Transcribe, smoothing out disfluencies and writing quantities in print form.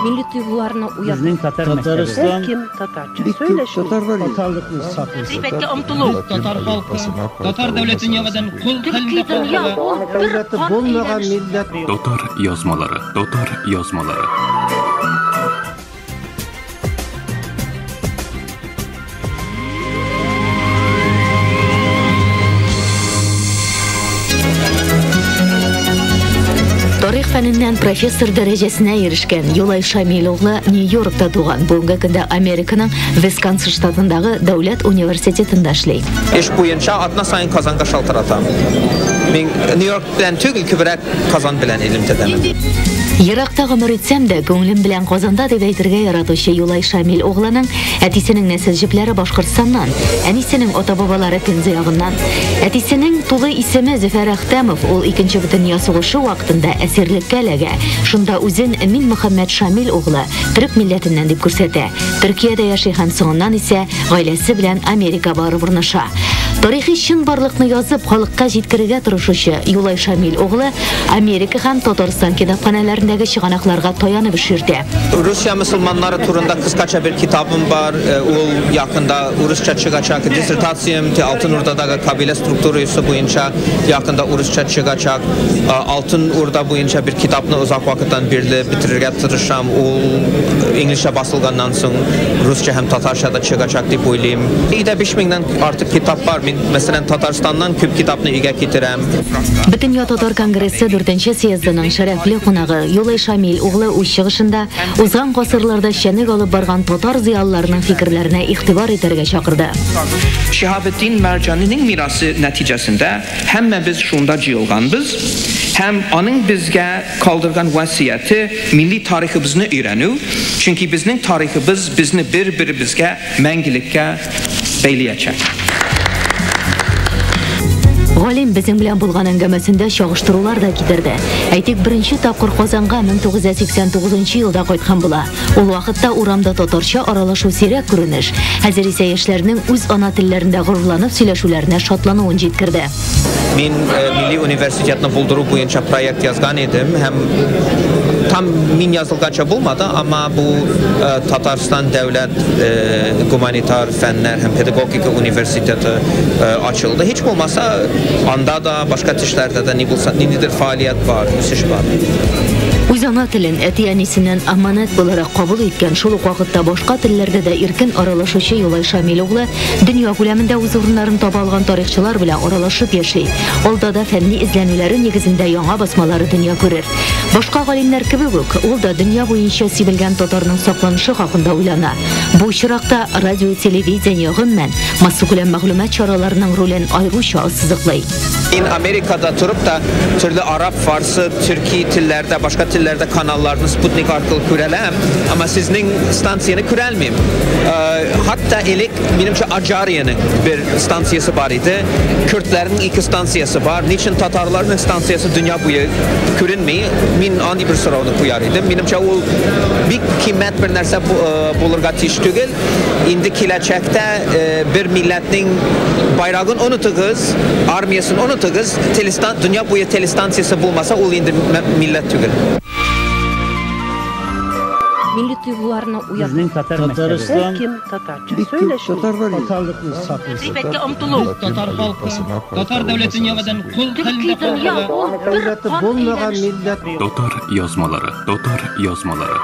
Милли тойгыларны уяту. Безнең татар мәктәбе. Татарстан Кем татарча бик күп сөйләшми? татар бар иде. Татарлыкны саклыйсы. Гыйбәткә омтылу. Татар халкы татар дәүләтен яңадан кол Төрки хәлендә дөнья калдыруга ул бер Дәүләте кан булмаган әйләнеше. милләт. Татар язмалары, татар язмалары. Тарих фәненнән профессор дәрәҗәсенә ирешкән Юлай Шамил углы Нью-Йоркта туган. Бүгенге көндә Американың Висконсин штатындагы дәүләт университетында эшли. Эш буенча атна саен Казанга шалтыратам. Мин Нью-Йорк белән түгел, күбрәк Казан белән элемтәдәмен. Еракта гомер итсәм дә, күңелем белән Казанда дип әйтергә яратучы Юлай Шамил углының әтисенең нәсел җепләре Башкортстаннан, әнисенең ата-бабалары Пенза ягыннан. Әтисенең тулы исеме Зөфәр Әхтәмов, ул Икенче бөтендөнья сугышы вакытында әсирлеккә эләгә. Шунда үзен Мин Мөхәммәд Шамил углы, төрек милләтеннән дип күрсәтә. Төркиядә яши һәм соңыннан исә гаиләсе белән Америка барып урнаша. Тарихи чынбарлыкны язып, халыкка җиткерергә тырышучы Юлай Шамил углы Америка һәм Татарстан китапханәләрендәге чыганакларга таянып эш йөртә. Rusya müsəlmanları turunda qısqaça bir kitabım var. Ул yakında Rusça çıkacak. Dissertasiyam Altın Orda'da kabile strukturası boyunca yakında Rusça çıkacak. Altın Orda boyunca bir kitabını uzak vaxtdan birli bitirərə tırışam. Ул İngilizcə basılgandan sonra Rusça həm Tatarça da çıkacak deyib oyluyum. İdə 5000-dən artıq kitab var. Min məsələn Tatarstandan küp kitabını үйгә китерәм. Бөтендөнья татар конгрессы 4нче съездының шәрәфле кунагы Юлай Шамил углы үз чыгышында узган гасырларда эшчәнлек алып барган татар зыялыларының фикерләренә игътибар итәргә чакырды. Şihabeddin Mərcaninin mirası nəticəsində həmmə biz şunda cıyılğanbız, həm onun bizə qaldırğan vəsiyyəti milli tariximizni öyrənüv. Çünki bizning tariximiz bizni bir-birimizə məngəlikə beyləyəcək. Галим безнең белән булган әңгәмәсендә чагыштырулар да китерде. Әйтик, беренче тапкыр Казанга 1989 елда кайткан була. Ул вакытта урамда татарча аралашу сирәк күренеш. Хәзер исә яшьләрнең үз ана телләрендә горурланып сөйләшүләренә шатлануын җиткерде. Мин Milli Universitetini bulduru буенча проект yazgan idim. Hem tam min yazılganca bulmadı ama bu Tatarstan Devlet Gumanitar Fənlər hem Pedagogika Universiteti açıldı. Hiç olmasa anda da başka tişlərdə də nə bulsa, nedir fəaliyyət var, ösüş var. Үз ана телен әти-әнисеннән аманат буларак кабул иткән, шул ук вакытта башка телләрдә дә иркен аралашучы Юлай Шамил углы дөнья күләмендә үз урыннарын таба алган тарихчылар белән аралашып яши. Алда да фәнни эзләнүләре нигезендә яңа басмалары дөнья күрер. Башка галимнәр кебек үк, ул да дөнья буенча сибелгән татарның сакланышы хакында уйлана. Бу очракта радио, телевидение, гомумән массакүләм мәгълүмат чараларының ролен аеруча ассызыклый. Мин Amerikada turub da türlü Arap, Farsı, Türki tillərdə, başqa tillərdə kanallarını Sputnik arqalı kürələm, amma sizin stansiyanı kürəlməyim. Hatta elek menimcə Acariyanın bir stansiyası var idi. Kürtlərin iki stansiyası var. Niçin Tatarların stansiyası dünya boyu kürünmür? Min andi bir soruну qoyar idim. Menimcə o bir qiymət bir нәрсә bulurğa tiş түгел. İndi gələcəkdə bir millətin bayrağını unutuğuz, armiyasını unutuğuz, dünya boyu telestansiyası bulmasa ул инде милләт түгел. Милли тойгыларны уяту. Безнең татар мәктәбе. Татарстан Кем татарча бик күп сөйләшми? татар бар иде. Татарлыкны саклыйсы. Гыйбәткә омтылу. Татар халкы татар дәүләтен яңадан кол Төрки хәлендә дөнья калдыруга ул бер Дәүләте кан булмаган әйләнеше. милләт. Татар язмалары, татар язмалары.